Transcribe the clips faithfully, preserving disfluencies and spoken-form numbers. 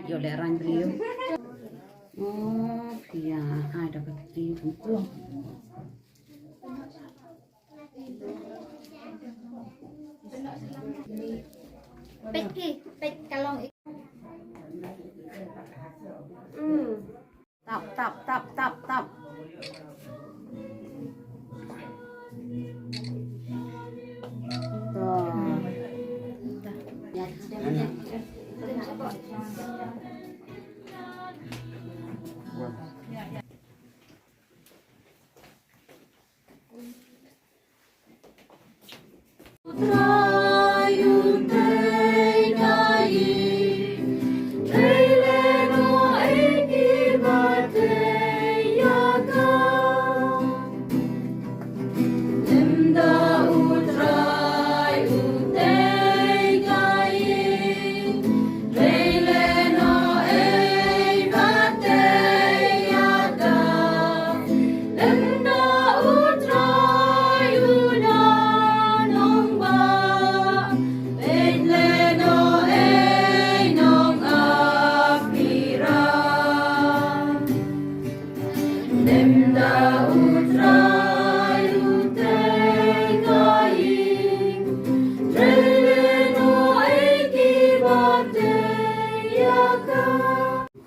Yo le rang beliau. Oh, pia, ai da ka ti pun. Pek ki, pek kalong ik. Hmm. Tap, tap, tap, tap, tap. Tuh. Ya,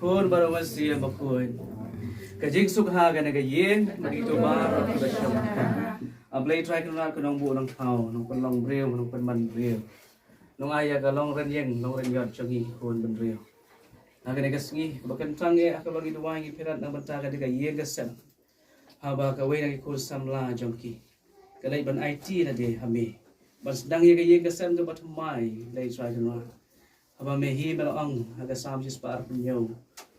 Khun baroh ngan siem bakhuid. Ka jingsuk ha kane ka ïing, bad ito baroh kiba shong. A Blei Trai Kynrad, ka nongbuh nongthaw, nongpynlong briew, nongpynman briew. Nong ai ïa ka long rynïeng, long rynïot jong ngi ki khun bynriew. Ha kane ka sngi ba kyntang eh, ha ka long ngi duwai ngi pyrkhat na ka bynta kane ka ïing ka sem. Haba kawei na ki khun samla jong ki ka leit ban aiti lade ha me, ban sdang ïa ka ïing ka sem kaba thymmai, Blei Trai Kynrad. Haba me hi me la ong ha ka Salm shispah arphew hynñiew,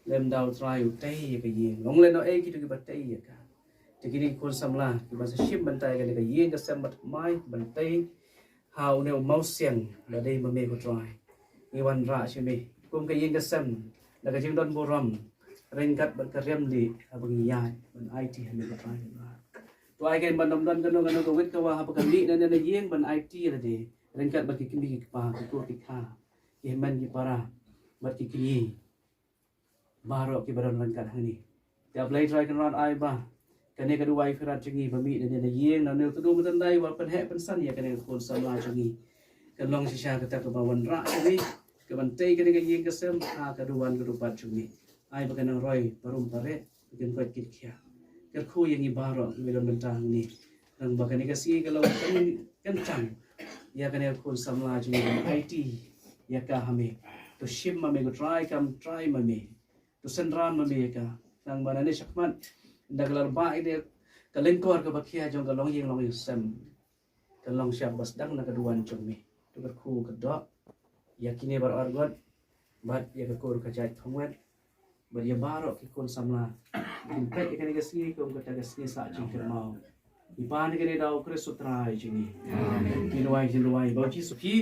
lymda U Trai u tei ïa ka ïing, ong lehnohei kito kiba tei ïa ka. Te kine ki khun samla kiba sa shim bynta ïa kane ka ïing ka sem ba thymmai ban tei ha une u mawsiang ba dei ma me ko Trai. Ngi wanrah sha me kum ka ïing ka sem, da ka jingdon burom ryngkat bad ka riam dih haba ngi ïaid ban aiti ha me ko Trai. To ai kein ban ym don kano kano ka wit ka wah haba ka mih na ne na ïing ban aiti lade ryngkat bad ki kmie ki kpa, ki kur ki kha, ki hynmen ki para bad ki kñi baroh kiba don ryngkat hangne. Te A Blei Trai Kynrad, ai ba kane ka duwai pyrkhat jong ngi ba mih na ne na ïing, na ne u tdum u tyndai, wat pynheh pynsan ïa kane ka khun samla jong ngi. Kan long shisha kata kaba wanrah jong ngi, kaban tei kane ka ïing ka sem ha ka duwan ka dupat jong ngi. Ai ba kan nang roi parum pareh, ba kin koit kin khiah. Kyrkhu ïa ngi baroh kiba don bynta hangne. Nang ba kane ka sngi ka long kane, kyntang ïa kane ka khun samla jong ngi ban aiti ïa ka ha me. To shim ma me ko Trai, kam trai ma me. To synran ma me ïa ka. Nang ba na ne shakhmat, ynda ka la rbah ïa ka lyngkor kaba khia jong ka longïing longïing sem, ka long sha ba sdang na ka duwan jong me. To kyrkhu ka doh ïa kine baroh arngut, bad ïa ka kur ka jait thongwet, bad ïa baroh ki khun samla. Kin peit ïa kane ka sngi kum kata ka sngi sah jingkyrmaw. Ngi pan ïa kane da U Khrist U Trai jong ngi. Amen. Ngi duwai, ngi duwai ba U Jisu ki.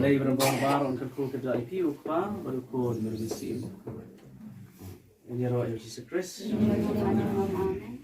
Lei ba baroh baroh, ngi kyrkhu ka doh ïa phi U Kpa, bad U Khun, bad U Mynsiem. Ngi ïaroh ïa U Jisu Khrist. Amen.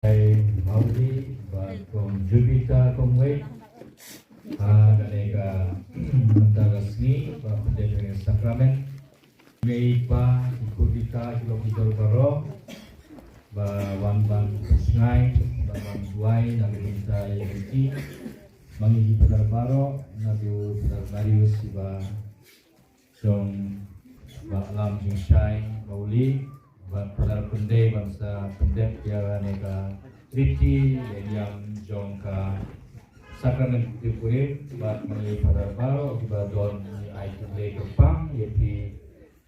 Ai Mauli bad Kong Jupiter Kongwei. Ha kane ka mynta ka sngi ba pyndep ïa ka sakramen. Mei pa ki khun kita ki lok ki jor baroh ba wan ban pynshai ba wan duwai na ka bynta ïa ki. Ba ngi ki Phadar baroh na ka Phadar Marius ba Jong ba Alam Jingshai Mauli, Bad Father Pynde ban sa pyndep ïa kane ka riti ïa niam jong ka Sakramen Kynthei Purim, bad ma ngi Father baroh kiba don, ngi ai khublei kyrpang ïa phi,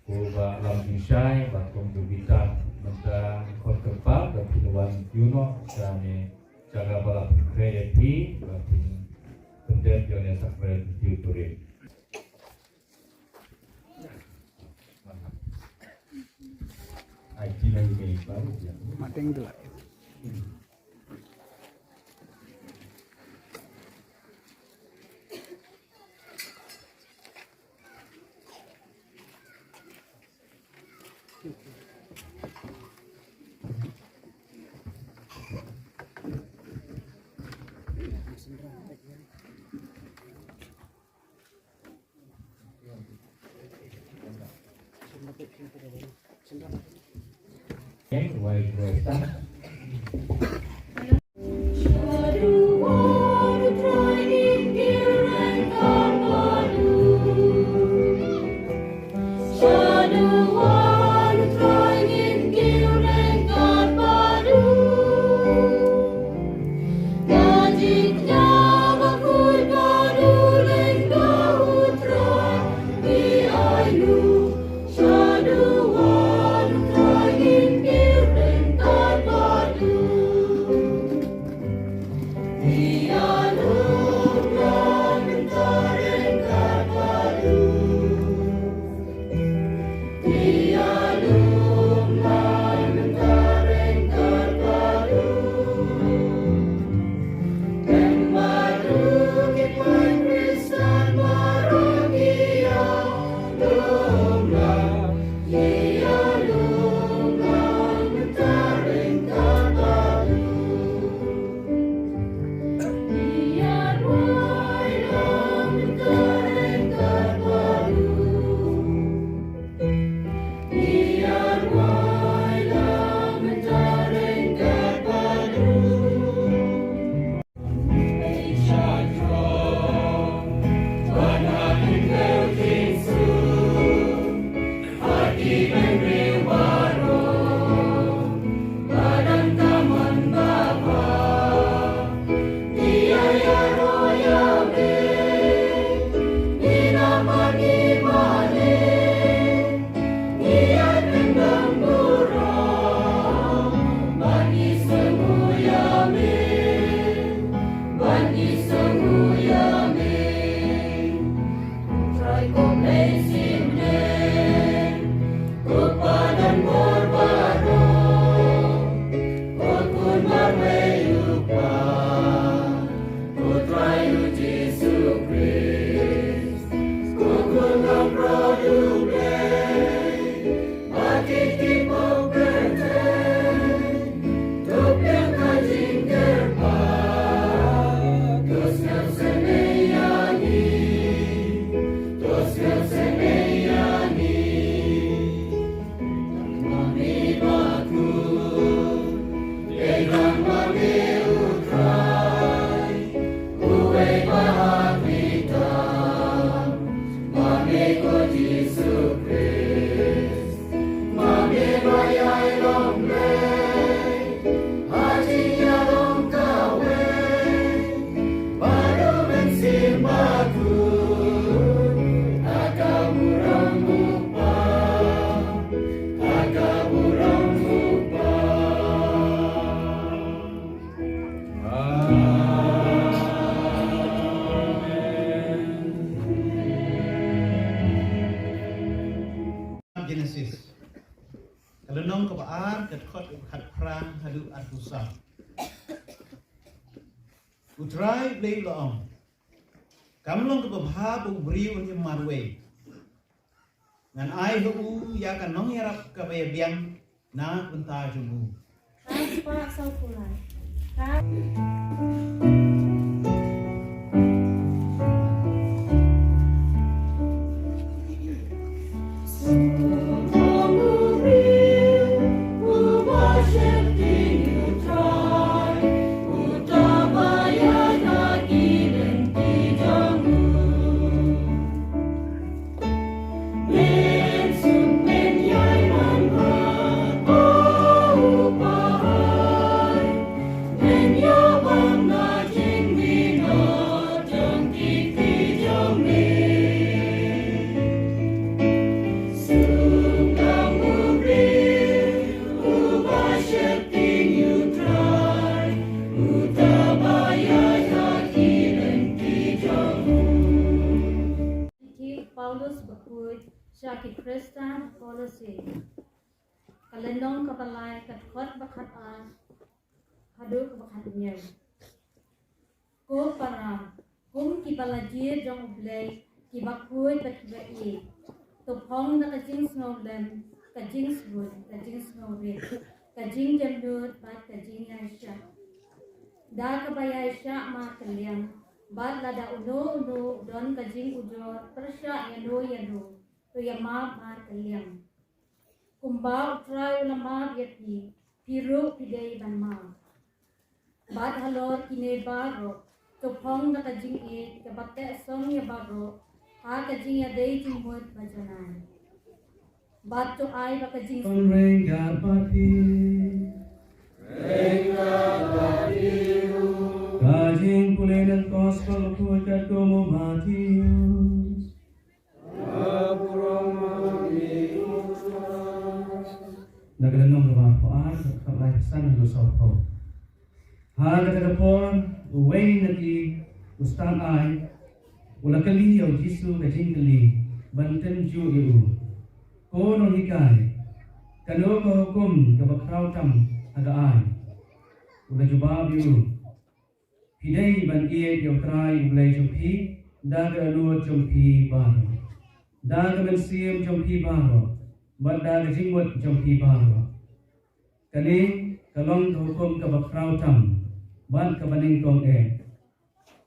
ko Bah Lam Jingshai bad ko Jovita, mynta khot kyrpad ba phin wan ïuh noh sha ne jaka ba la pynkhreh ïa phi ba phin pyndep ïa ne Sakramen Kynthei Purim. Ai, ti nang ni baru ya. Mateng tu lah. Genesis. Ka lynnong kaba ar, ka dkhot kaba khatphra haduh arphew saw. U Trai Blei u la ong, kam long kaba bha ba u briew un im marwei. Ngan ai ha u ïa ka nongïarap kaba ïabiang na ka bynta jong u. Ka spah sawphew lai. Ka Ka lynnong kaba lai, ka dkhot ba khatar haduh kaba khathynñiew. Ko para, kum kiba la jied jong U Blei, kiba khuid bad kiba ïeit, to phong da ka jingsngewlem, ka jingsngewrit, ka jingsngewrit, ka jingdonkam bad ka jingïaishah. Da kaba ïaishah markylliang, bad lada uno uno u don ka jingujor pyrshah ïano ïano, to ïamap markylliang. Kumba U Trai u la map ïa phi, phi ruh phi dei ban map. Bad halor kine baroh, to phong da ka jingïeit kaba teh song ïa baroh ha ka jingïadei jingmut ba janai. Bad to ai ba ka jing Kon reng ga party. Ka jingpule na gospel khuid katkum u Mathaios. Na ka lynnong kaba arphew ar, dkhot laiphew san haduh sawphew. Ha kata ka por, uwei na ki, u stad aiñ, u la kylli ïa U Jisu ka jingkylli ban tynjuh ïa u, "Ko nonghikai, kano ka hukum kaba khraw tam ha ka aiñ?" U la jubab ïa u, "Phi dei ban ïeit ïa U Trai U Blei jong phi da ka dohnud jong phi baroh, da ka mynsiem jong phi baroh, bad da ka jingmut jong phi baroh. Kane ka long ka hukum kaba khraw tam bad kaba nyngkong eh.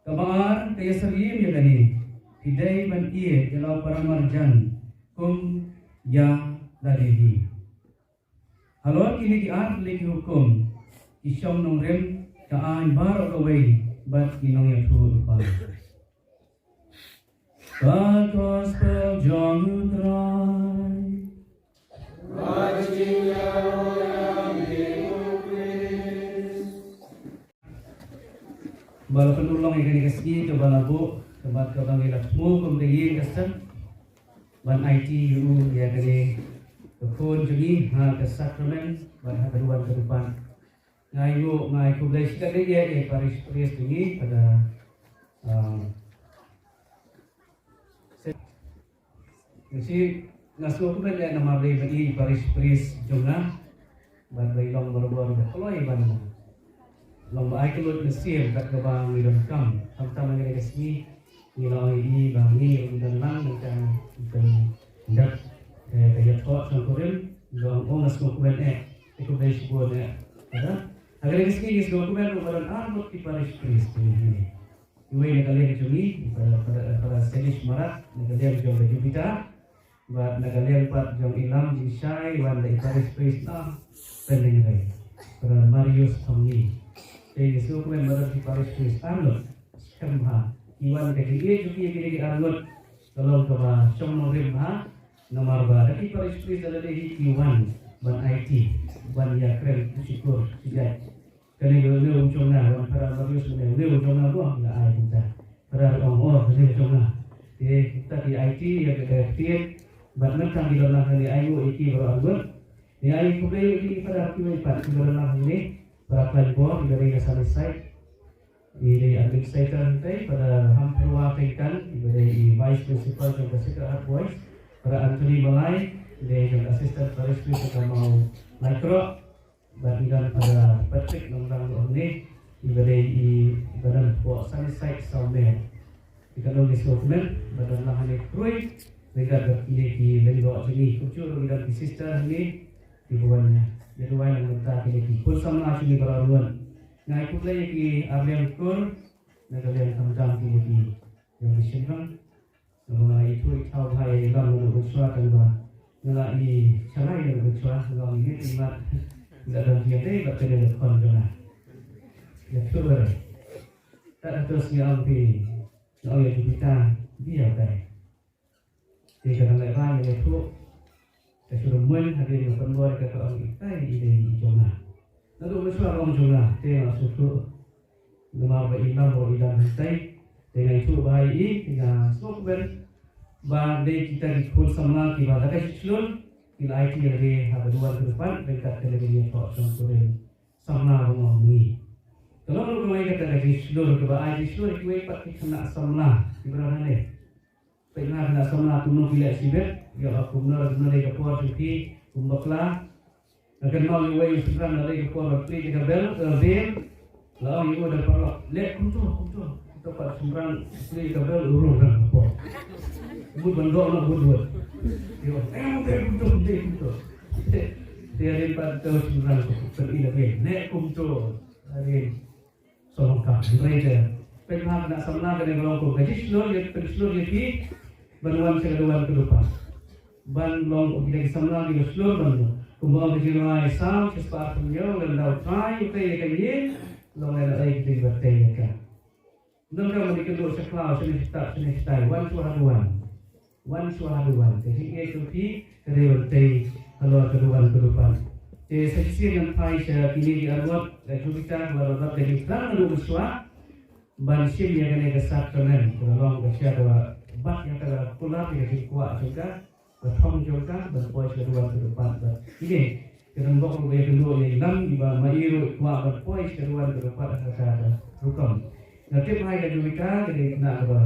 Kaba ar ka ïasyriem ïa kane, phi dei ban ïeit ïa la u paramarjan kum ïa lade hi." Halor kine ki ar tylli ki hukum, ki shong nongrim ka aiñ baroh kawei bad ki nongïathuhlypa. Ka gospel jong U Trai. Ba la pynurlong ïa kane ka sngi kaba la buh, kaba, kaba ngi la thmu kum ka ïing ka sem ban aiti ïa u ïa kane ka khun jong ngi ha ka sakramen bad ha ka duwan ka dupan. Nga ai nguh, nga ai khublei shikatdei ïa i parish priest jong ngi, Father, ah, Nga sngew, nga sngewkmen eh namar ba i parish priest jong nga. Bad ba i long barabor ba kloi ban long ba ai ka lut mynsiem kat kaba ngi donkam. Khamtam ha kane ka sngi ngi la ong ïa i ba ngi ruh ngi don lang, nangta ngi pyndonkam eh ka ïathoh shongkurim. Nga ong, nga sngewkmen eh, te khublei shibun eh. Kata ha kane ka sngi ngi sngewkmen ruh ba don ar ngut ki parish priest jong ngi. Iwei na ka liang jong ngi, Father, Father, Father Senish Marak, na ka liang jong ka Jupiter, bad na ka liang pat jong i Lam Jingshai, wan da i parish priest na Pending Rai, Father Marius Thongni. Te ngi sngewkmen ba don ki parish priest arngut, skhem ha, i wan ka jingïeit jong ki ïa kine ki arngut, ka long kaba shong nongrim ha, namar ba da ki parish priest da lade hi ki wan ban aiti, ban ïakren, u shukor, u shijai. Kane ka leu jong nga, wan Father Marius, kane ka leu jong nga, buh nga ai kumta. Father ong, oh, ka leu jong nga. Te kita ki aiti ïa ka ktien, bad mynta ki don lang hangne, ai nguh ïa ki baroh arngut. Te ai khublei ïa ki Father kiwei pat kiba don lang hangne, Father Klaiñbor, kiba dei na Sunnyside. I dei administrator hangne, Father Hampyrwa Kengkan, kiba dei i vice principal jong ka Sacred Heart Boys. Father Anthony Malai, i dei jong assistant parish priest jong ka Mawlaitkroh. Bad i don Father Patrick Nongdang ruh hangne, iba dei i, iba don hapoh Sunnyside Sawmer. Te katno ngi sngewkmen ba don lang hangne khrui ryngkat bad kine ki lyngdoh jong ngi, kumjuh ruh ngi don ki sister hangne kiba wan ïa duwai na ka bynta kine ki khun samla jong ngi baroh arngut. Nga ai khublei ïa ki arliang kur na ka liang khamtam kine ki ïong ki shynrang. Nga la ithuh ithaw bha ïa i Lam naduh mynshuwa, tang ba nga la i shalai naduh mynshuwa, nga la ïeit i mat. Nga la dang ïeit bad kane ka khon jong nga. Ïathuh bha. Tad hato sngi ong phi, nga ong ïa phi, phi ta, phi ïa tai. Te ka dang leh bha nga ïathuh. Ka shu rymmuiñ hadien nga pynbor ïa ka, ka ong i tai i dei i jong nga. Naduh mynshuwa ong jong nga, te nga sngewthuh. Namar ba i Lam ruh i dang hangtai. Te nga ithuh bha ïa i, te nga sngewkmen ba dei kita ki khun samla kiba da ka jingkhlaiñ ki la aiti ïa lade ha ka duwan ka dupan ryngkat ka lade ïathoh shongkurim samla ba ong ngi. Ka long ruh kawei kata ka jingshlur kaba ai jingshlur ïa kiwei pat ki khynnah samla kiba don hangne. Peit nga khynnah samla kumno ki leh shibit, ïoh kumno kumno dei ka por jong phi kum bakla. Nga kynmaw ïa uwei u shynrang la dei ka por ban plie ïa ka bel, eh, bel. La ong ïa u da paralok, leh kumto, kumto. Kumto pat shynrang plie ïa ka bel u rung na ka por. Mut ban doh na mut mut. Ïoh, eh, bel kumto, bel kumto. Te rin pat to shynrang plie ïa ka bel, leh kumto. Rin. Sngewbha hynrei te peit bha khynnah samla, kane ka long kum ka jingshlur ïa, pynshlur ïa phi ban wan sha ka duwan ka dupan. Ban long u, ki dei ki samla kiba shlur ban long. Kumba ong ka jingrwai Salm shispah arphew hynñiew, lada U Trai u tei ïa ka ïing, long ei ei ki dei ba tei ïa ka. Ym donkam ban ïakynduh sha khlaw, shane shatai, shane shatai, wan shuwa ha duwan. Wan shuwa ha duwan. Ka jingïeit jong phi ka dei ban tei halor ka duwan ka dupan. Te sa shisien ngan phai sha kine ki arngut, ka Jovita kaba la bat ka jingthrang naduh mynshuwa ban shim ïa kane ka sakramen, kaba long ka sha kaba bat ïa ka, kular ïa ka jingkwah jong ka, ka thong jong ka ban poi sha ka duwan ka dupan. Bad kine ka donbok ruh ba ïakynduh ïa i Lam, iba ma i ruh i kwah ban poi sha ka duwan ka dupan ha kata ka rukom. Nga tip hai ka Jovita ka dei khynnah kaba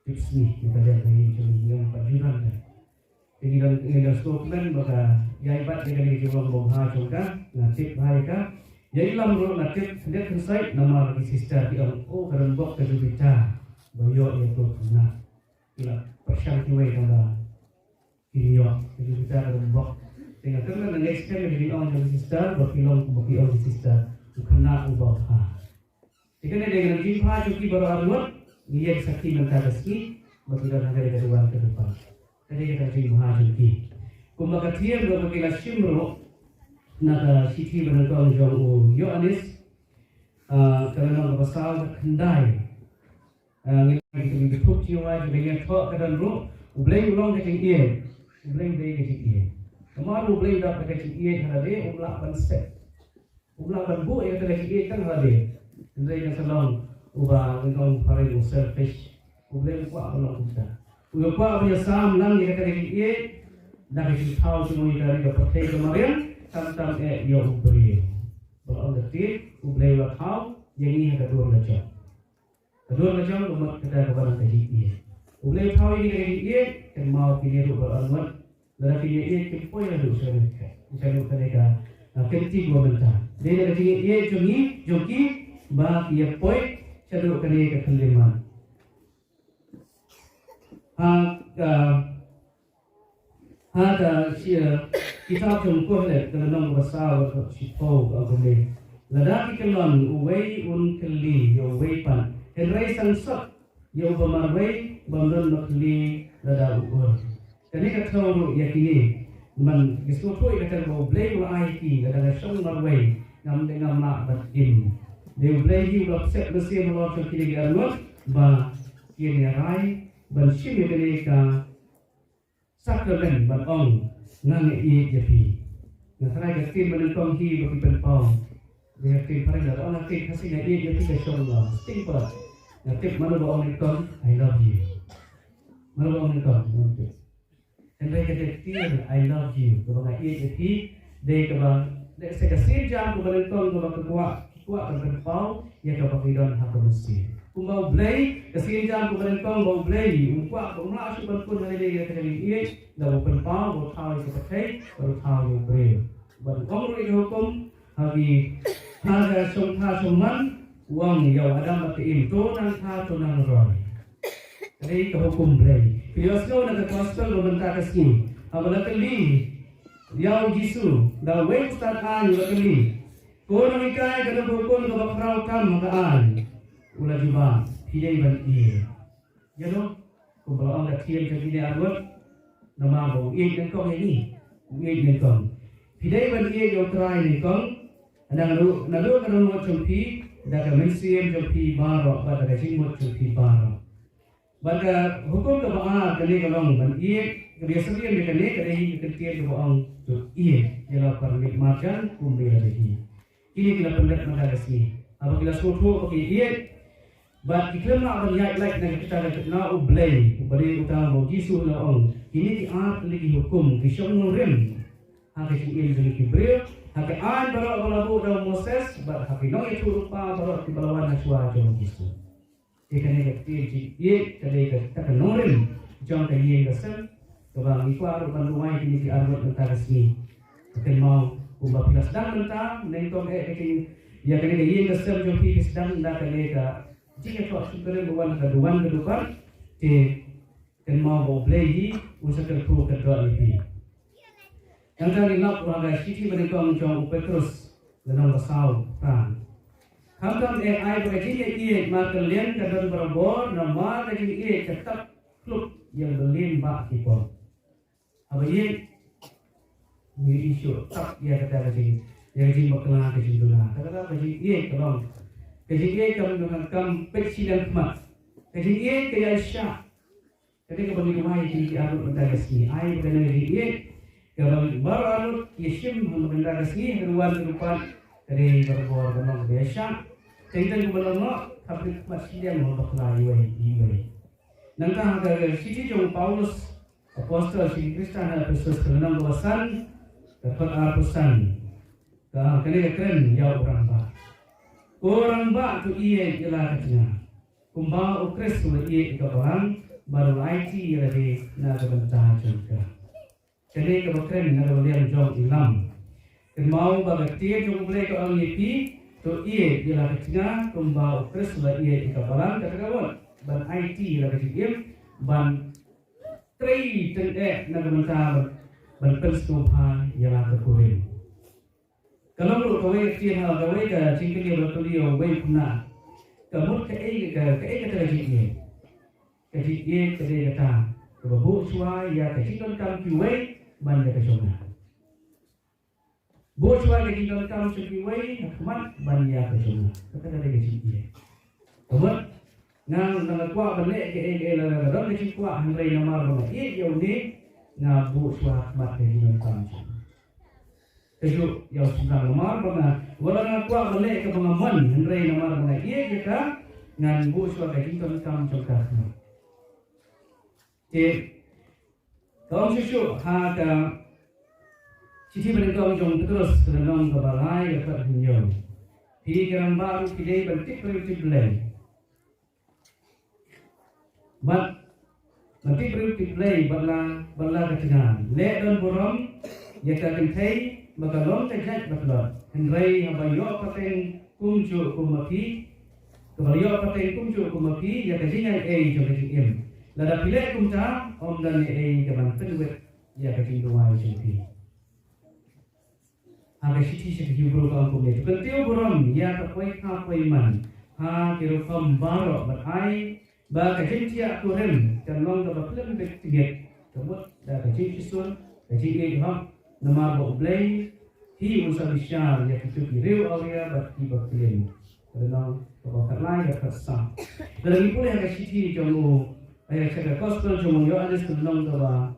tip sngi, ngi ka liang ka ïing jong ngi, ngi ong pat ju don ka. Te ngi dang, ngi dang sngewkmen ba ka ïai bat ïa kane ka jinglong babha jong ka, nga tip bha ïa ka. Ïa i Lam ruh nga tip khyndiat khyndiat namar ki sister ki ong, oh, ka donbok ka Jovita ba ïoh ïa ka khynnah. Ki la pyrshang kiwei tang ba kin ïoh, ka Jovita ka donbok. Te nga kyrmen na next time ïa ka jingong jong ki sister, ba ki long kumba ki ong ki sister, u khynnah uba bha. Te kane dei ka jingbha jong ki baroh arngut, ngi ïeng sakhi mynta ka sngi ba ki don ha kane ka duwan ka dupan. Kane ka jingbha jong ki. Kumba ka ktien ba ki la shim ruh na ka shithi banyngkong jong u Ïoannis, ah, ka lynnong kaba saw, ka khyndai. Ah, ngi, ngi, ngi thup Jehova, ngi ïathoh ka don ruh, U Blei u long ka jingïeit. U Blei u dei ka jingïeit. Namar U Blei u dap da ka jingïeit, ha lade um lah ban set. Um lah ban buh ïa kata ka jingïeit tang ha lade. Hynrei kan sa long uba, ngi ong phareng, u selfish. U Blei um kwah ban long kumta. U kwah ban ïasam lang ïa kata ka jingïeit da ka jingthaw jong u ïa ka ri ka pyrthei ka mariang, khamtam eh ïa u briew. Ba la ong ka ktien, U Blei u la thaw ïa ngi ha ka dur la jong. Ka dur la jong ka mut kata kaba nang ka jingïeit. U Blei u thaw ïa ngi da ka jingïeit, kynmaw kine ruh baroh arngut. Lada ki ïeit kim poi haduh sha ka, sha ka, kane ka, ah, kynti ba mynta. Dei da ka jingïeit jong ngi, jong ki, ba ki ïa poi shaduh kane ka khyllipmat. Ha, ah, ha ka shi-, ah, kitab jong u Kohelet ka lynnong kaba saw ka shiphew ka ong kumne. Lada ki kyllon uwei un kylli ïa uwei pat, hynrei sangsot ïa uba marwei bym don ba kylli lada u ur. Kane ka thew ruh ïa kine. Man ki sngewthuh ïa kata ba U Blei u la ai ki lada nga shong marwei ngam dei, ngam lah ban im. Dei U Blei hi u la pynshai mynsiem halor jong kine ki arngut ba kin ïa rai ban shim ïa kane ka sakramen ban ong, nga nga ïeit ïa phi. Nga tharai ka ktien ba nyngkong hi ba ki pynpaw. Dei ka ktien phareng, lada ong nga ktien Khasi nga ïeit ïa phi ka shong la sting palat. Nga tip mano ba ong nyngkong, I love you. Mano ba ong nyngkong, nga tip. Hynrei ka ktien I love you, kaba nga ïeit ïa phi, dei kaba, dei sa ka sienjam kaba nyngkong kaba ka kwah, ki kwah ban pynpaw ïa kaba ki don ha ka mynsiem. Kumba U Blei, ka sienjam kaba nyngkong ba U Blei um kwah, ba um lah shuh ban pun ha lade ïa ka jingïeit, da u pynpaw, ba u thaw ïa ka pyrthei, ba u thaw ïa u briew. Ba u ong ruh ïa ka hukum ha ki, ha ka shongtha shongman, u ong ïa u Adam bad ka Im, to nang kha, to nang roi. Ka dei ka hukum Blei. Phi ïohsngew na ka gospel ba mynta ka sngi, haba la kylli ïa u Jisu da uwei u stad aiñ, u la kylli, ko nonghikai, kano ka hukum kaba khraw tam ha ka aiñ? U la jubab, phi dei ban ïeit. Ïa no, kumba la ong ka ktien jong kine arngut, namar ba u ïeit nyngkong ïa ngi. U ïeit nyngkong. Phi dei ban ïeit ïa U Trai nyngkong, naduh, naduh ka dohnud jong phi, da ka mynsiem jong phi baroh, bad da ka jingmut jong phi baroh. Bad ka hukum kaba ar kane ka long ban ïeit, kaba ïasyriem ïa kane ka dei ka ktien kaba ong to ïeit ïa la u paralok marjan kumba ïa lade hi. Kine ki la pyndep mynta ka sngi. Haba ki la sngewthuh ba ki ïeit, bad ki khlem lah ban ïaid lait na ka kata ka jingkyrkhu U Blei, uba dei uta u Jisu u la ong, kine ki ar tylli ki hukum ki shong nongrim ha ka jingim jong ki briew, ha ka aiñ baroh ba la buh da u Moses, bad ha ki nongïathuhlypa baroh kiba la wan ha shuwa jong u Jisu. Te kane ka ktien jingïeit ka dei kata ka nongrim jong ka ïing ka sem kaba ngi kwah ruh ban duwai kine ki arngut mynta ka sngi. Kynmaw kumba phi la sdang mynta, nyngkong eh ka jing, ïa kane ka ïing ka sem jong phi, phi sdang da kane ka jingïathoh shongkurim ba wan ka duwan ka dupat. Te kynmaw ba U Blei hi un sa kyrkhu kyrdoh ïa phi. Nangta ngi lap ha ka shithi banyngkong jong u Petrus, lynnong ba saw, phra: Khamtam eh ai ba ka jingïeit markylliang ka don barabor, namar ka jingïeit ka tap khluk ïa ka bymlien ba ki pop. Haba ïeit, ngi ïohi shuh tap ïa kata ka jing, ïa ka jingbakla, ka jingduna. Kata ka jingïeit ka long, ka jingïeit kam, kam peit shiliang khmat. Ka jingïeit ka ïaishah. Kane kaba ngi duwai ïa kine ki arngut mynta ka sngi, ai ba kane ka jingïeit kaba baroh arngut ki ïashim ha mynta ka sngi, ha ka duwan ka dupat, ka dei barabor, ka long kaba ïaishah. Teng teng kaba long noh, ka pynkhmat shiliang, ha bakla iwei iwei. Nangta ha ka shithi jong u Paulus Apostol sha ki Khristan ha Ephesus, ka lynnong kaba san, ka dkhot arphew san, ka, kane ka kren ïa u rangbah: Ko rangbah, to ïeit ïa la ka tnga, kumba U Khrist u la ïeit ïa ka balang bad u la aiti ïa lade na ka bynta jong ka. Kane kaba kren na ka liang jong i Lam. Kynmaw ba ka ktien jong U Blei ka ong ïa phi, to ïeit ïa la ka tnga kumba U Khrist u la ïeit ïa ka balang, kata ka mut ban aiti ïa la ka jingim, ban trei tyngeh na ka bynta ban, ban pynsngewbha ïa la ka kurim. Ka long ruh kawei ka ktien ha kawei ka jingkylli ba la kylli ïa uwei u khynnah, ka mut kaei, ka, kaei kata ka jingïeit. Ka jingïeit ka dei kata kaba buh shuwa ïa ka jingdonkam kiwei ban ïa ka jong nga. Buh shuwa ka jingdonkam jong kiwei ha khmat ban ïa ka jong nga. Kata ka dei ka jingïeit. Ka mut nga, nga la kwah ban leh kaei kaei, la, la, la don ka jingkwah, hynrei namar ba nga ïeit ïa une, nga buh shuwa ha khmat ka jingdonkam jong u. Kajuh ïa u shynrang, namar ba nga, wat la nga kwah ban leh kaba nga mon, hynrei namar ba nga ïeit ïa ka, ngan buh shuwa ka jingdonkam jong ka ha khmat. Te ka ong shuh shuh ha ka shithi banyngkong jong u Petrus, ka lynnong kaba lai, ka dkhot hynñiew: Phi ki rangbah ruh phi dei ban tip briew tip Blei. Bad ban tip briew tip Blei bad la, bad la ka tnga. Leh don burom ïa ka kynthei ba ka long ka jait ba tlot, hynrei haba ïoh pateng kumjuh kum ma phi, kaba ïoh pateng kumjuh kum ma phi ïa ka jingaiei jong ka jingim. Lada phi leh kumta, ym don ei ei ka ban pynwit ïa ka jingduwai jong phi. Ha ka shithi sha ki Hebru ka ong kumne: To kyntiew burom ïa ka poi kha poi man ha ki rukom baroh, bad ai ba ka jingthiah kurim kan long kaba khlem bit tngit, ka mut da ka jingshitom, ka jingïeit hok, namar ba U Blei hi un sa bishar ïa kito ki riew awria bad kiba klim. Ka lynnong kaba khatlai, ka dkhot saw. Lada ngi pule ha ka shithi jong u, eh, sha ka gospel jong u Ïoannis, ka lynnong kaba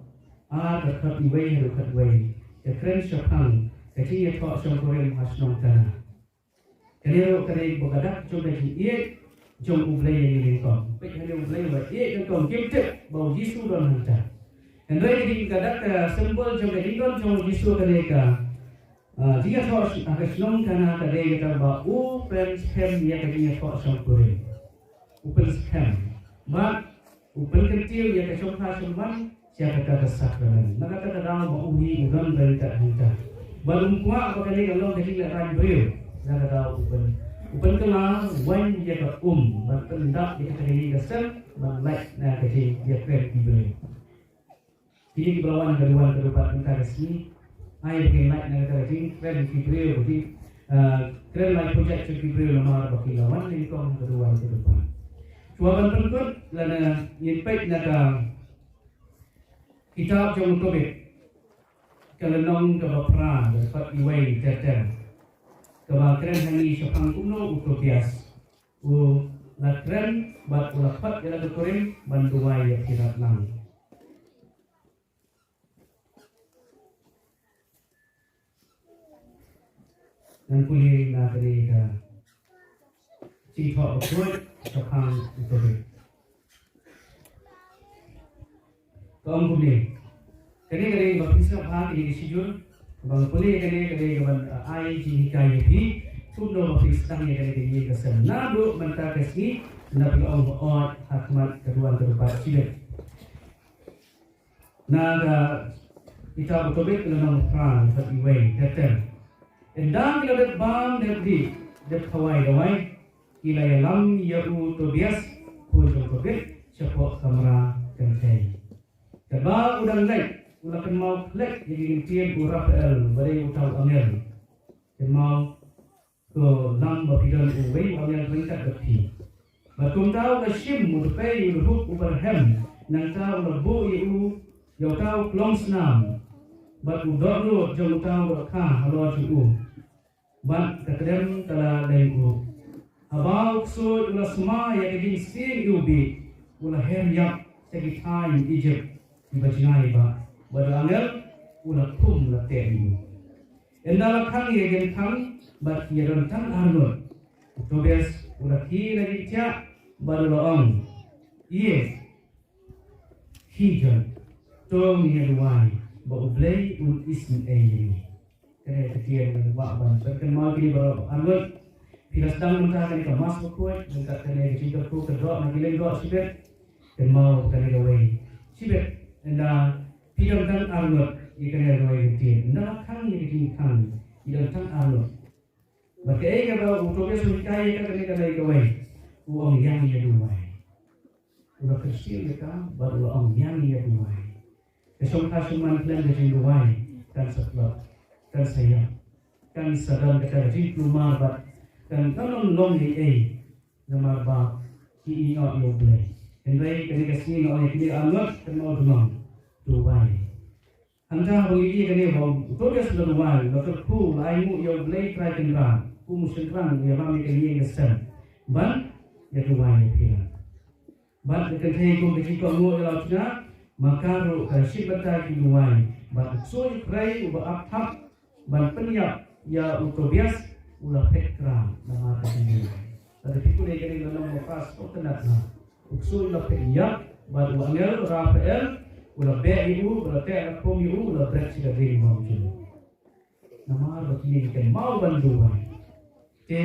ar, ka dkhot wei haduh khatwei, ka kren shaphang ka jingïathoh shongkurim ha shnong Kana. Kane ruh ka dei ba ka dak jong ka jingïeit jong U Blei ïa ngi nyngkong. Peit hangne, U Blei u la ïeit nyngkong, kim tip ba U Jisu u don hangta. Hynrei ka dei ka dak, ka symbol jong ka jingdon jong U Jisu ka dei ka, ah, jingïathoh ha ka shnong Kana, ka dei kata ba u pynskhem ïa ka jingïathoh shongkurim. U pynskhem. Bad u pynkyntiew ïa ka shongkha shongman sha kata ka sakramen. Na kata ka daw ba u hi u don bad hangta. Bad um kwah ba kane ka long ka jinglehrain briew. Na kata daw u pyn, u pynkylla waiñ ïa ka um bad pyndap ïa kata ka ïing ka sem ban lait na ka jingïakren ki briew. Kine kiba la wan ha ka duwan ka dupat mynta ka sngi, ai ba kin lait na kata ka jingkren ki briew, ka jing, ah, kren lai projek jong ki briew namar ba ki la wan nyngkong ha ka duwan ka dupat. Shuwa ban pynkut, lada ngin peit na ka kitab jong u Tobit, ka lynnong kaba phra, ka dkhot wei ter ter, kaba kren ha ngi shaphang kumno u Tobias u la kren bad u la khot ïa la ka kurim ban duwai ïa ki rat lang. Ngan pule na kane ka jingthoh bakhuid shaphang u Tobit. Ka ong kumne. Kane ka dei ba phi sngap ha kine ki shijur. Ba nga pule kane ka dei ka ban, ah, ai jinghikai ïa phi. Kumno ba phi sdang ïa kane ka ïing ka sem naduh mynta ka sngi, na phi ong ba ot ha khmat ka duwan ka dupat shibit. Na ka kitab u Tobit ka lynnong phra, dkhot iwei, dkhot ten. Ynda ki la dep bam dep dih dep khawai dawai, ki la ïalam ïa u Tobias khun jong u Tobit shapoh kamra kynthei. Katba u dang leit u la kynmaw khlek ïa ki ktien u Raphael ba dei uta u angel. Kynmaw ko lam ba phi don uwei u angel ryngkat bad phi. Bad kumta u la shim u dpei u dkhuk u barhem, nangta u la buh ïa u ïa uta u klong snam bad u dohnud jong uta u dohkha halor jong u. Bad ka kdem ka la leng u. Haba u ksuid u la sma ïa ka jingsing ïa u bih, u la her ïap sha ki thaiñ Ijipt kiba jngai ba, bad u angel u la khum la teh ïa u. Ynda la khang ïa ka jingkhang bad ki ïa don tang arngut, u Tobias u la khie na ki thiah bad u la ong, ïe, khie jot, to ngin ïa duwai ba U Blei un isynei ïa ngi. Kane ka ktien ngan wad ban pynkynmaw kine baroh arngut. Phi la sdang mynta kane ka Mass Bakhuid, mynta kane ka jingkyrkhu kyrdoh na ki lyngdoh shibit. Kynmaw kane kawei shibit. Ynda phi don tang arngut ïa kane kawei ka ktien. Ynda la khang ïa ka jingkhang, phi don tang arngut. Bad kaei kaba u Tobias u hikai ïa ka kane ka dei kawei. U ong ïa ngi ïa duwai. U la kyrsiew ïa ka bad u la ong ïa ngi ïa duwai. Ka shongkha shongman khlem ka jingduwai kan sa tlot, kan sa ïap, kan sa don kata ka jingkulmar bad kan, kan ym long ei ei. Namar ba ki ïehnoh ïa U Blei. Hynrei kane ka sngi nga ong ïa kine arngut, kynmaw jingmut, duwai. Hangta ba ngi ïohi kane ba u Tobias u la duwai, u la kyrkhu, u la ainguh ïa U Blei Trai Kynrad kum u shynrang, u ïalam ïa ka ïing ka sem ban ïa duwai ïa phi. Bad ka kynthei kum ka jingkohnguh ïa la u tnga, ma ka ruh ka la shim bynta ki duwai bad u ksuid u khrei uba ap thap ban pynïap ïa u Tobias u la phet kra namar ka jingduwai. Lada phi pule kane ka lynnong ba phra sngewtynnat na. U ksuid u la phet ïap bad u angel Raphael u la beh ïa u, u la teh la khum ïa u, u la bret sha ka dieng bymjukut. Namar ba kine ki kynmaw ban duwai. Te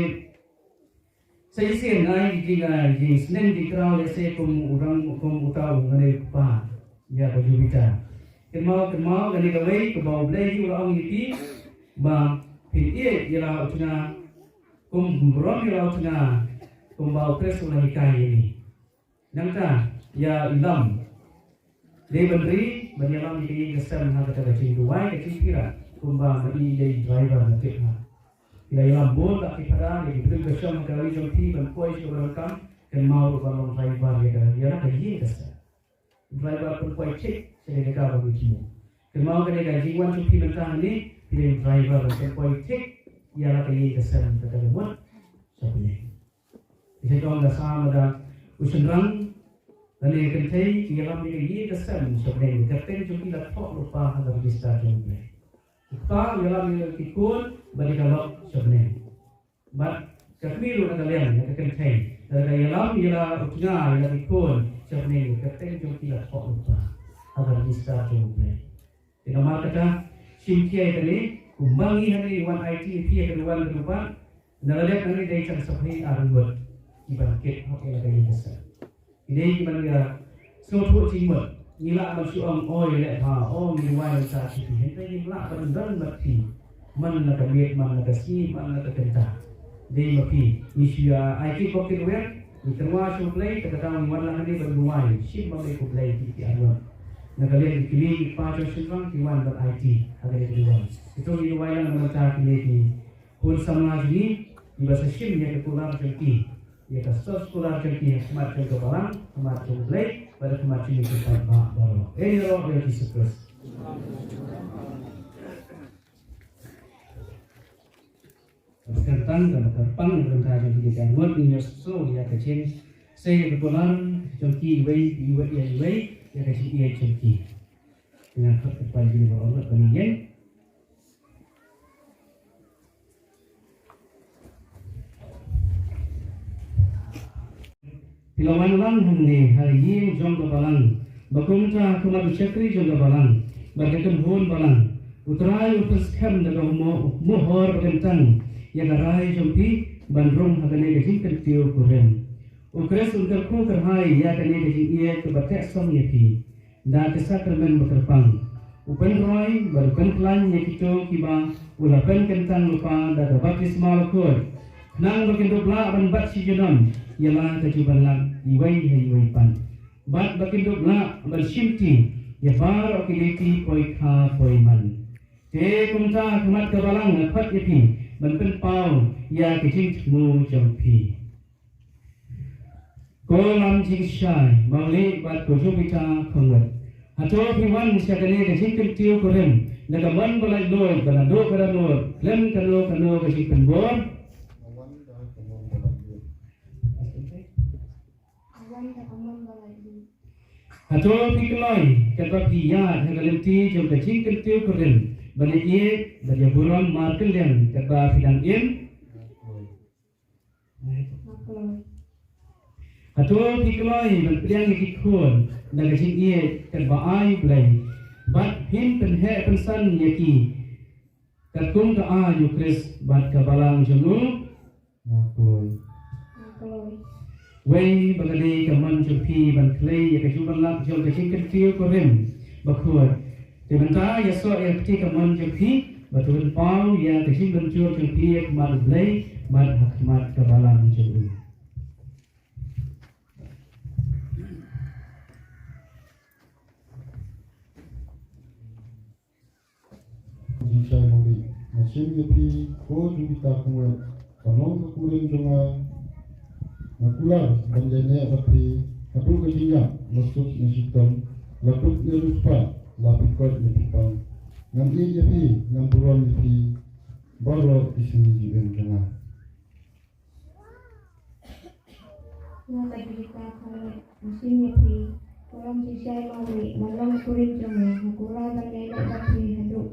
sa shisien ai ki jing, ai jingsneng jingkraw lehse kum u rang, kum uta u ngan ïa kpa ïa ka Jupiter. Kynmaw, kynmaw kane kawei kaba U Blei u la ong ïa phi ba phin ïeit ïa la u tnga kum burom ïa la u tnga kumba U Khrist u la hikai ïa ngi. Nangta ïa i Lam. Dei ban ri ban ïalam ïa ka ïing ka sem ha kata ka jingduwai ka jingpyrshah kumba ma i dei driver na tip ha. Ïa i Lam bun ba ki phada ïa ki briew ka shong ha ka ri jong phi ban poi sha ka rangkam, kynmaw ruh ban long driver ïa ka, ïa la ka ïing ka sem. Driver pynpoi thik sha ka jaka ba ngi jngoh. Kynmaw kane ka jingwan jong phi mynta hangne, phi dei driver ban pynpoi thik ïa la ka ïing ka sem kata ka mut sha phi. Ki sa jong ka sa mada u shynrang lane ka kynthei ki ïalam ïa ka ïing ka sem sha bneng, ka kyrteng jong ki la thoh lypa ha ka register jong U Blei. U kpa u ïalam ïa ki khun bad ïa ka lok sha bneng. Bad ka kmie ruh na ka liang na ka kynthei, lada ka ïalam ïa la u tnga ïa la ki khun sha bneng, ka kyrteng jong ki la thoh lypa ha ka register jong U Blei. Te namar kata, shim khia ïa kane, kumba ngi hangne ngi wan aiti ïa phi ïa ka duwan ka dupat, na la dep hangne dei tang sa phew ar ngut ki ban kit hok ïa la ka ïing ka sem. Ki dei ki ban ïa sngewthuh jingmut, ngi lah ban shu ong oi leh bha, ong ngi duwai ban sa phi, hynrei ngim lah ban don bad phi man la ka miet, man la ka sngi, man la ka kynta. Dei ma phi, ngi shu ïa ai kit bok kit wer, ngi tyrwa sha U Blei, te ka daw ngi wan lang hangne ban duwai, shim bam ïa U Blei ïa ki arngut. Na ka liang ki kmie ki kpa jong shynrang ki wan ban aiti ha kane ka duwai. Te to ngi duwai lang na ka bynta kine ki khun samla jong ngi, kiba sa shim ïa ka kular jong ki, ïa ka source kular jong ki ha khmat jong ka balang, khmat jong U Blei bad ha khmat jong ngi ki paidbah baroh. Ïa ïaroh ïa U Jisu Khrist. Ka kyrteng kaba kyrpang na ka bynta jong kine ki arngut, ngin ïohsngew ïa ka jingsei ïa ka kular jong ki iwei, iwei ïa iwei ïa ka jingïeit jong ki. Nga khot ka pai jong ki baroh arngut ban ïeng. Phi la wan lang hangne ha ïing jong ka balang, ba kumta ha khmat u shakri jong ka balang bad ka kynhun balang, U Trai u pynskhem da ka mo-, mohor ba kyntang ïa ka rai jong phi ban rung ha kane ka jingkyntiew kurim. U Khrist un kyrkhu kyrhai ïa kane ka jingïeit kaba teh song ïa phi da ka sakramen bakyrpang. U pynroi bad u pynkhlaiñ ïa kito kiba u la pynkyntang lypa da ka baptisma bakhuid, khnang ba kin dup lah ban bat shi junom ïa la ka jubab lak iwei ha iwei pat, bad ba kin dup lah ban shimti ïa baroh ki lynti poi kha poi man. Te kumta ha khmat ka Balang nga khot ïa phi ban pynpaw ïa ka jingthmu jong phi. Ko Lam Jingshai Mawlieh bad ko Jupiter Khongwet, hato phi wan sha kane ka jingkyntiew kurim da ka mon ba laitluid, ba naduh ka dohnud khlem kano kano ka jingpynbor? Hato phi kloi katba phi ïaid ha ka lynti jong ka jingkyntiew kurim ban ïaieit bad ïaburom markylliang katba phi dang im? Hato phi kloi ban pdiang ïa ki khun da ka jingïeit katba ai U Blei bad phin pynheh pynsan ïa ki katkum ka aiñ U Khrist bad ka Balang jong u? Nga kloi. Wei ba ka dei ka mon jong phi ban khlei ïa ka jubab lak jong ka jingkyntiew kurim bakhuid. Te mynta ïasoh ïa ka kti kamon jong phi bad to pynpaw ïa ka jingbynjur jong phi ha khmat U Blei bad ha khmat ka Balang jong u. Jingshai Mawlieh, nga shim ïa phi ko Jupiter Khongwet ban long ka kurim jong nga. Nga kular ban ïaineh bad phi haduh ka jingïap, la suk ne shitom, la duk ne riewspah, la phi koit ne phi pang. Ngan ïeit ïa phi, ngan burom ïa phi baroh ki sngi jingim jong nga. Nga ka Jupiter Khongwet, nga shim ïa phi ko Lam Jingshai Mawlieh ban long kurim jong nga. Nga kular ban ïaineh bad phi haduh,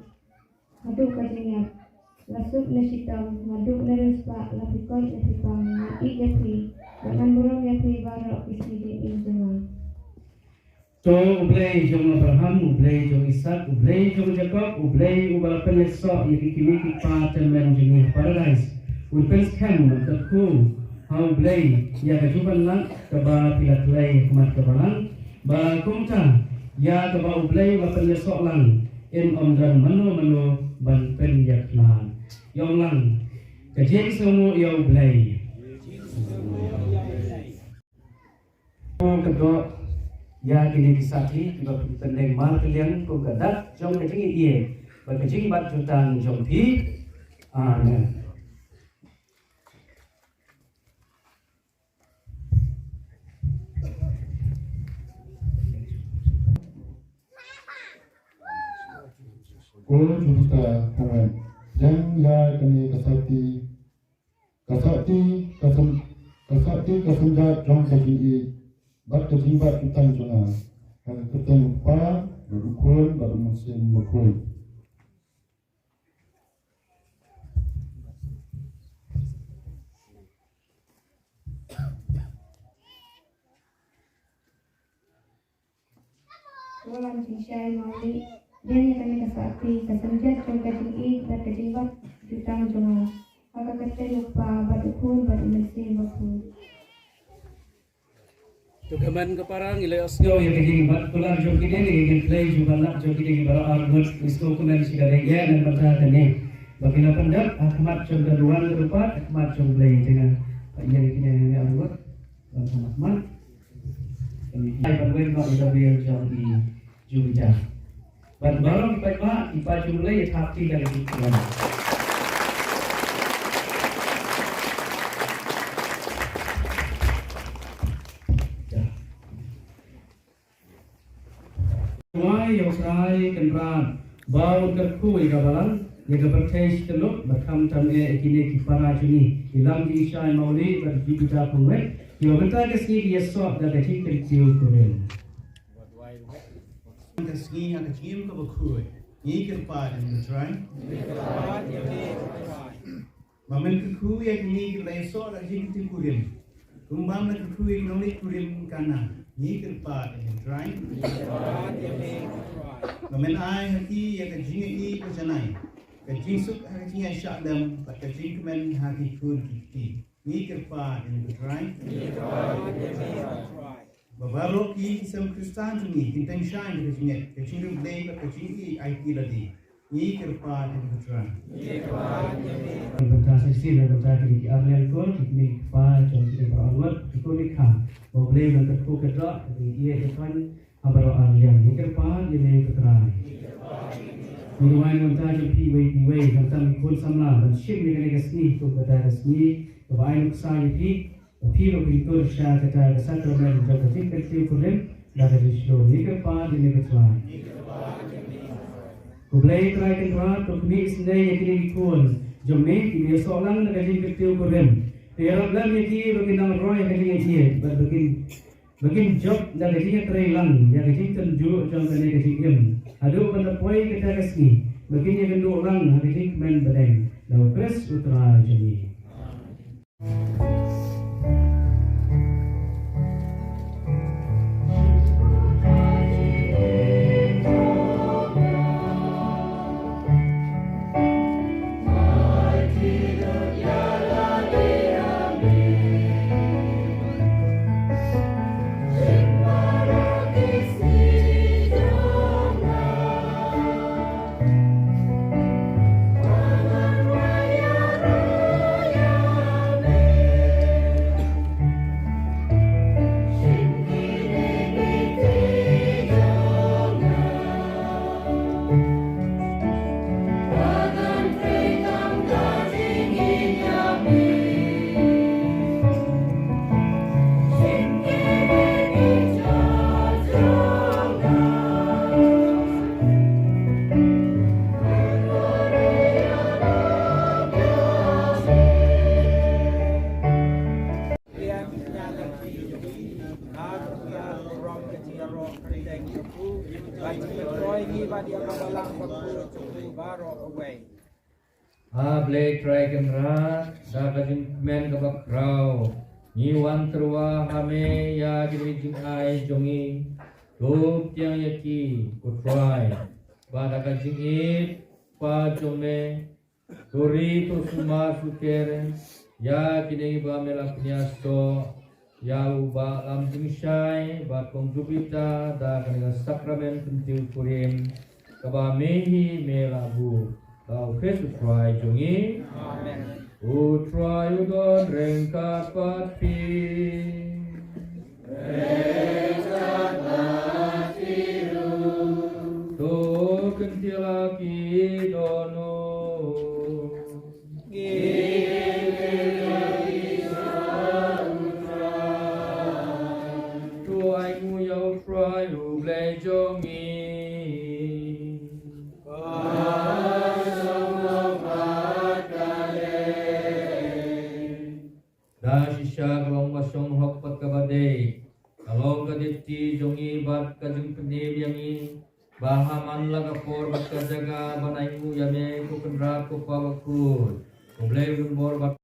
haduh ka jingïap, la suk ne shitom, la duk ne riewspah, la phi koit ne phi pang. Ngan ïeit ïa phi bad ngan burom ïa phi baroh ki sngi jingim jong nga. To U Blei jong Abraham, U Blei jong Isak, U Blei jong Jakob, U Blei uba la pynïasoh ïa ki kmie ki kpa tymmen jong ngi ha Paradise, un pynskhem bad kyrkhu ha U Blei ïa ka jubab lak kaba phi la khlei ha khmat ka Balang, ba kumta ïa kaba U Blei u la pynïasoh lang, yn ym don mano mano ban pynïakhlad. Ïa ong lang, ka jingsngewnguh ïa U Blei. Ko ka doh ïa kine ki sakhi kiba pynlong markylliang kum ka dak jong ka jingïeit bad ka jingbat jutang jong phi. Amen. Ko Jupiter Khongwet, jang ïa kane ka sakhi Ka sakhi, ka sym-, ka sakhi ka synjat jong ka jingïeit bad ka jingbat jutang jong nga, ha ka kyrteng U Kpa bad U Khun bad U Mynsiem Bakhuid. Ko Lam Jingshai Mawlieh, jang ïa kane ka sakhi ka synjat jong ka jingïeit bad ka jingbat jutang jong nga, ha ka kyrteng U Kpa bad U Khun bad U Mynsiem Bakhuid. To kmen ka para ngi la ïohsngew ïa ka jingbat kular jong kine, ïa ka jingkhlei jubab lak jong kine ki para arngut, ngi sngewkmen shi kynta ïa kane bynta kane ba ki la pyndep ha khmat jong ka duwan ka dupat, ha khmat jong U Blei jong nga. Ïa kine ki arngut. Ban khmat. Ai ban weng noh ïa ka biang jong i Jupiter. Ban baroh ki paidbah, i pa jong U Blei ïa thap ti da ki kmen. Wai ïa u Trai Kynrad ba un kyrkhu ïa ka balang, ïa ka pyrthei shi tyllup, bad khamtam eh ïa kine ki para jong ngi, i Lam Jingshai Mawlieh bad i Jupiter Khongwet, kiba mynta ka sngi ki ïasoh da ka jingkyntiew kurim. Mynta ka sngi ha ka jingim kaba khuid, ngi kyrpad ïa me Trai. Ba men kyrkhu ïa kine kiba la ïasoh da ka jingkyntiew kurim, kumba men kyrkhu ïa ki nongleit kurim Kana. Ngi kyrpad ïa me Trai. Ba men ai ha ki ïa ka jingïeit ba janai, ka jingsuk ha ka jingïaishah lem bad ka jingkmen ha ki khun ki kti. Ngi kyrpad ïa U Trai. Ba baroh ki sem Khristan jong ngi kin tyngshaiñ da ka jingngeit, ka jingriewblei bad ka jingïeit aiti lade. Ngi kyrpad ïa U Trai. Bynta sa shisien, bynta kine ki ar liang kor, kine ki kpa jong kine ki baroh arngut, ki khun ki kha. Ba U Blei un kyrkhu kyrdoh ïa kine ki ïeit ki khlaiñ ha baroh ar liang. Ngi kyrpad ïa U Trai. Ngi duwai na ka bynta jong phi iwei pa iwei, khamtam ki khun samla ban shim ïa kane ka sngi kum kata ka sngi kaba ai nuksa ïa phi. Ba phi ruh phin tur sha kata ka sakramen jong ka jingkyntiew kurim da ka jingshlur. Ngi kyrpad ïa U Trai. Ko Blei Trai Kynrad, to khmih isynei ïa kine ki khun jong me kiba ïasoh lang da ka jingkyntiew kurim. To ïarap lem ïa ki ba kin nang roi ha ka jingïeit bad ba kin, ba kin jop da ka jingïatreilang ïa ka jingtynjuh jong kane ka jingim. Haduh ban da poi kata ka sngi ba kin ïakynduh lang ha ka jingkmen bneng da U Khrist U Trai jong ngi. A Blei Trai Kynrad, da ka jingkmen kaba khraw ngi wan tyrwa ha me ïa kine ki jingai jong ngi. To pdiang ïa ki, ko Trai, ba da ka jingïeit pa jong me, to ri to sumar sukher ïa kine kiba me la pynïasoh ïa u Bah Lamjingshai bad Kong Jupiter da kane ka sakramen kyntiew kurim kaba me hi me la buh. Da U Khrist U Trai jong ngi. Amen. U Trai u don ryngkat bad phi. Ryngkat bad phi ruh. To kyntiew la ki dohnud. To ainguh ïa U Trai U Blei jong ngi. Da shisha ka long ba shong hok bad kaba dei, ka long ka duty jong ngi bad ka jingpynim ïa ngi ba ha man la ka por bad ka jaka ban ainguh ïa me, ko Kynrad, ko Pa bakhuid, ko Blei u donbor bad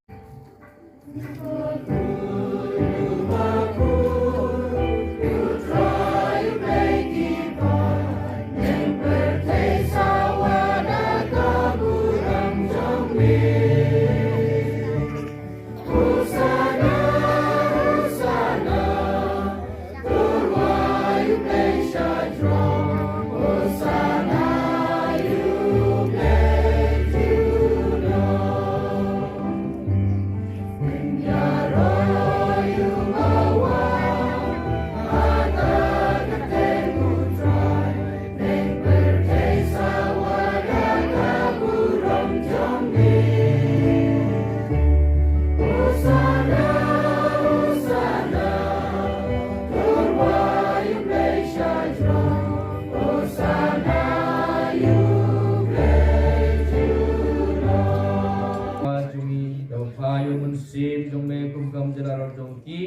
Ba jong ngi, da u Mynsiem jong me kum ka jingïarap jong ki,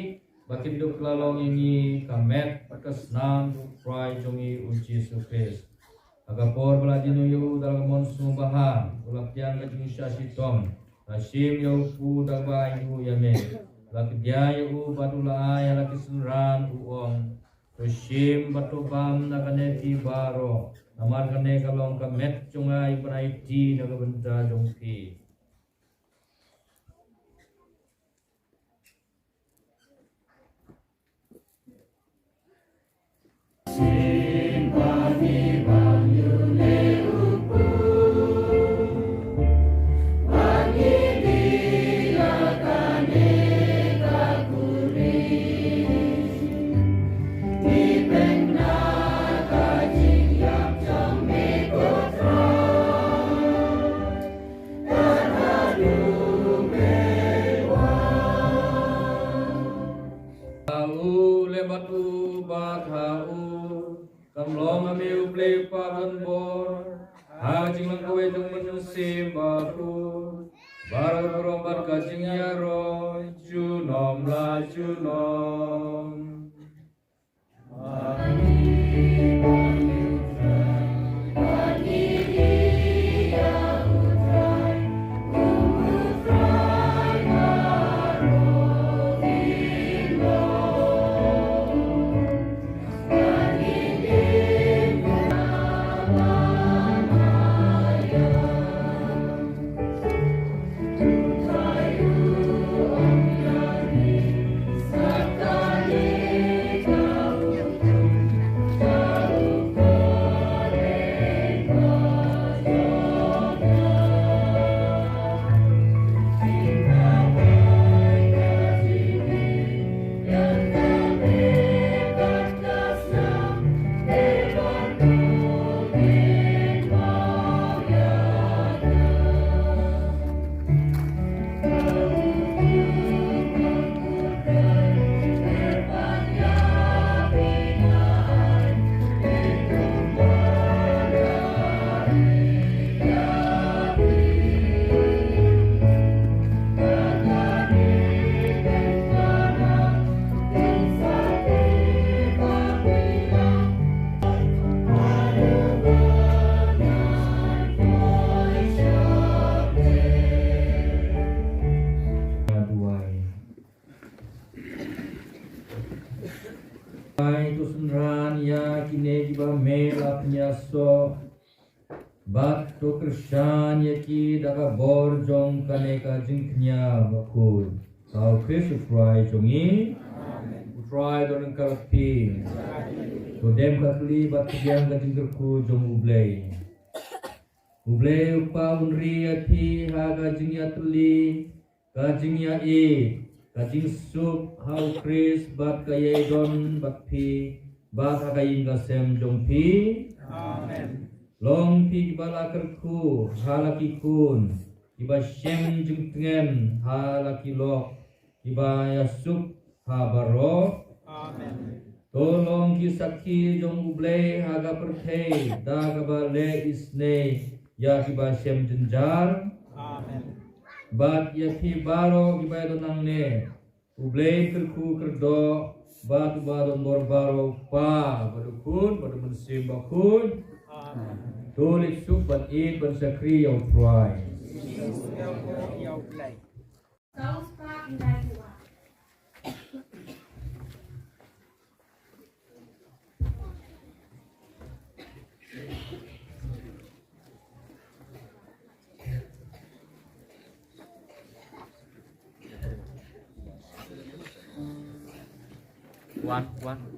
ba kin dup kylla long ïa ngi ka met bad ka snam jong U Trai jong ngi U Jisu Khrist. Ha ka por ba la dieng ïa u da ka mon sngewbha, u la pdiang ka jingshah shitom, la shim ïa u kpu da kaba ainguh ïa me, la kdiah ïa u bad u la ai ha la ki synran, u ong, to shim bad to bam na kane phi baroh. Namar kane ka long ka met jong nga, ban aiti na ka bynta jong phi. Ha u leh bad u bad ha u kan long ha me u Blei u Kpa badonbor, ha ka jinglong kawei jong u Mynsiem Bakhuid, baroh ka burom bad ka jingïaroh junom la junom. Duwai. Ai, to synran ïa kine kiba me la pynïasoh, bad to kyrshan ïa ki da ka bor jong kane ka jingkñia bakhuid. Ha u Khrist u Trai jong ngi. Amen. U Trai don ryngkat bad phi. To dem ka kli bad pdiang ka jingkyrkhu jong u Blei. U Blei u Kpa un ri ïa phi ha ka jingïatylli, ka jingïaieit, ka jingsuk ha u Khrist bad ka ïaidon bad phi, bad ha ka ïing ka sem jong phi. Amen. Long phi kiba la kyrkhu ha la ki khun, kiba shem jingtngen ha la ki lok, kiba ïasuk ha baroh. Amen. To long ki sakhi jong u Blei ha ka pyrthei da kaba leh isynei ïa kiba shem jynjar. Amen. Bad ïa phi baroh kiba ïadon nangne, u Blei kyrkhu kyrdoh bad uba don bor baroh, u Kpa bad u Khun bad u Mynsiem Bakhuid. Amen. To leit suk ban ïeit ban shakri ïa u Trai. One, one.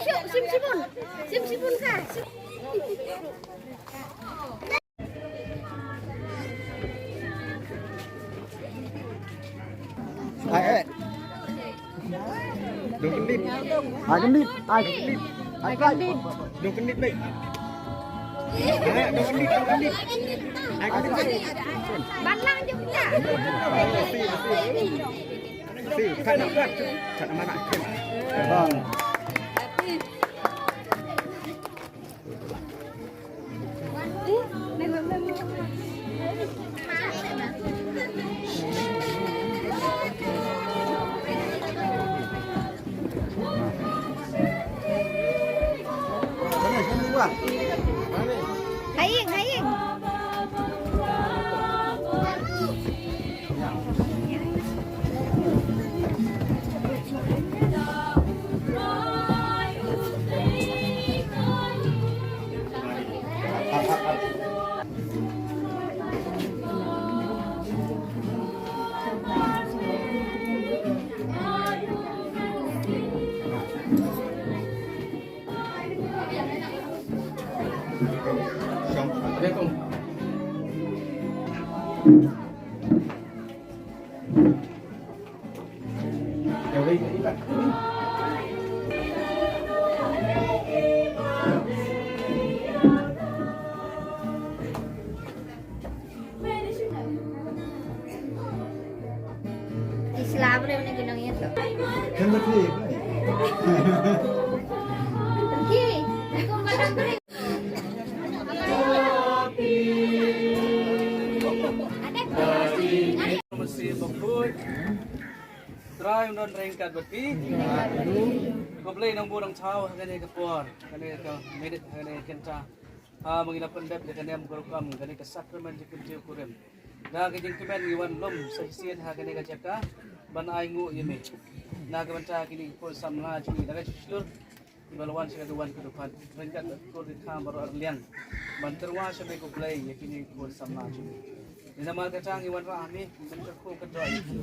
Sim sibun. Sim sibun ka. Sim. Ai, ai. Dong kendit. Ai kendit. Ai kendit. Ai kendit. Dong kendit baik. Ai, dong kendit, dong kendit. Ai kendit baik. Balang je punya. Si, si. Si, kan nak buat. Kan mana? Bang. Haying, haying. Islam re, uno que no es eso. Kan ba thik. Ki, aku malam beri. Trai un don ryngkat bad phi. Khublei nongbuh nongthaw ha kane ka por, kane ka minit, ha kane ka kynta. Ha, ba ngi la pyndep ïa kane ka rukom, kane ka sakramen jingpynjhieh kurim. Da ka jingkmen ngi wan lum sa shisien ha kane ka jaka ban ainguh ïa me. Na ka bynta kine ki khun samla jong ngi, da ka jingshlur kiba la wan sha ka duwan ka dukhan ryngkat bad kur ki kham baroh arliang ban tyrwa sha me, ko Blei, ïa kine ki khun samla jong ngi. Namar kata ngi wanrah ha me ban kyrkhu kyrdoh ïa ki.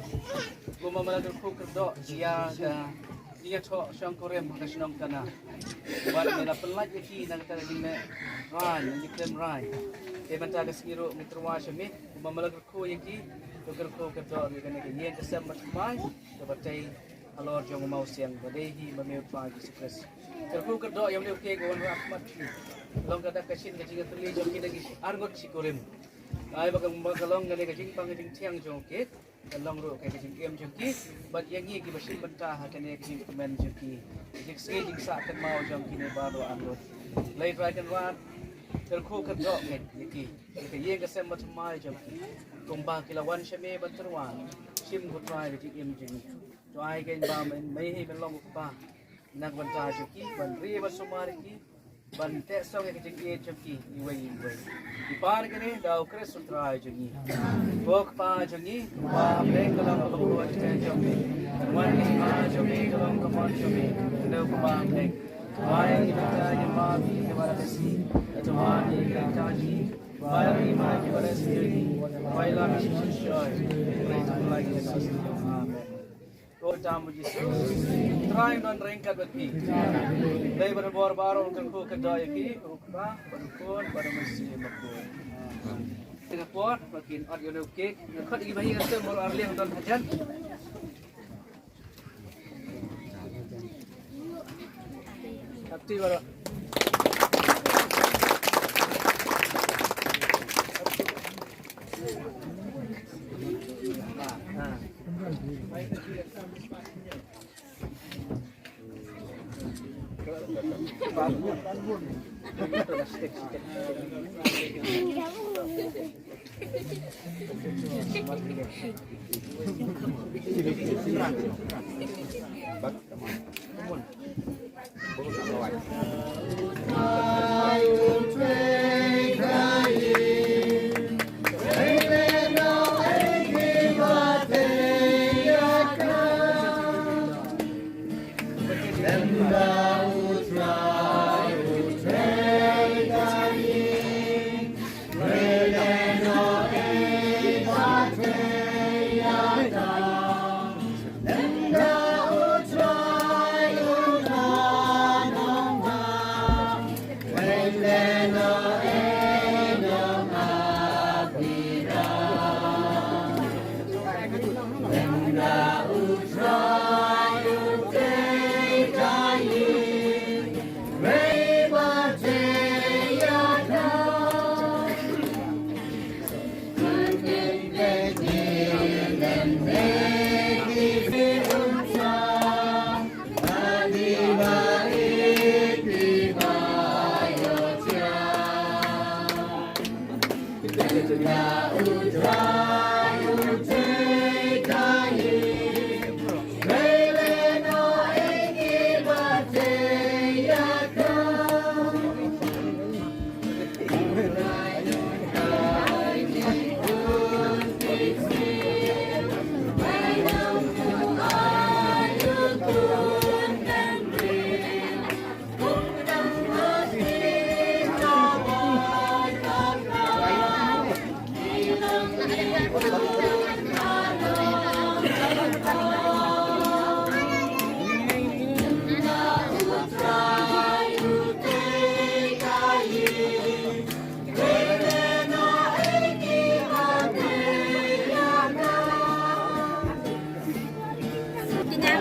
Kumba me la kyrkhu kyrdoh ïa ka jingïathoh shongkurim ha ka shnong Kana. Wat me la pynlait ïa ki na kata ka jingmeh rai, jingkhlem rai. Te mynta ka sngi ruh ngi tyrwa sha me, kumba me la kyrkhu ïa ki, to kyrkhu kyrdoh ïa kane ka ïing ka sem bathymmai kaba tei halor jong u mawsiang ba dei hi ma me u Trai Jisu Khrist. Kyrkhu kyrdoh ïa une u kek uba wanrah ha khmat jong ki. Long ka dak ka shin ka jingïatylli jong ki da ki arngut shi kurim. Ai ba ka, ba ka long kane ka jingpang ka jingthiang jong u kek, ka long ruh ka, ka jingim jong ki bad ïa ngi kiba shim bynta ha kane ka jingkmen jong ki. Ka jingsngew jingsah kynmaw jong kine baroh arngut. Lei Trai Kynrad, kyrkhu kyrdoh ïa ki, ïa ka ïing ka sem bathymmai jong ki. Kumba ki la wan sha me ban tyrwa, shim ko Trai ka jingim jong ngi. To ai kein ba me, me hi men long u kpa na ka bynta jong ki, ban ri ban sumar ïa ki, ban teh song ïa ka jingïeit jong ki iwei iwei. Ngi pan kane da u Khrist u Trai jong ngi. Ko Kpa jong ngi, Kpa Blei, ka long ka buh jong me. Ka wan ka jong me, ka long ka mon jong me. Ka dei u Kpa Blei. Ka wan ka jong me, ka wan ka jong me. Ka wan ka jong me, ka wan ka jong me. Ka wan ka jong me, ka wan ka jong me. Ka wan ka jong me, ka wan ka jong me. Amen. Ko Trai Jisu, Trai un don ryngkat bad phi. Dei bad bor baroh, kyrkhu kyrdoh ïa ki, u Kpa bad u Khun bad u Mynsiem Bakhuid. Tang por ba kin ot ïa u kek, nga khot ïa ki ba hi ka sem baroh arliang don hajan. Hati baroh.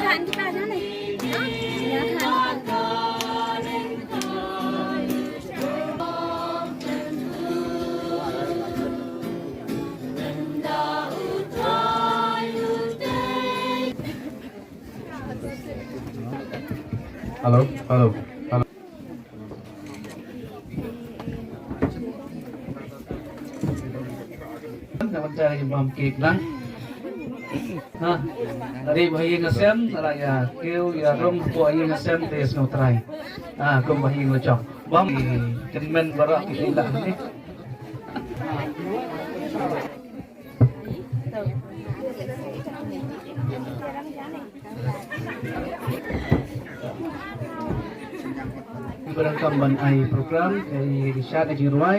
Hello, hello, hello. Naman tayo yung bam cake lang. Ha? Tadi ba ïing ha sem, tara ïa kiew ïa rung, ko ïing ha sem te snow try. Ha, kum ba ïing la chong. Bam, kynmen baroh ki ila ni. Ba dang kam ban ai program, ai Richard, ai jingrwai.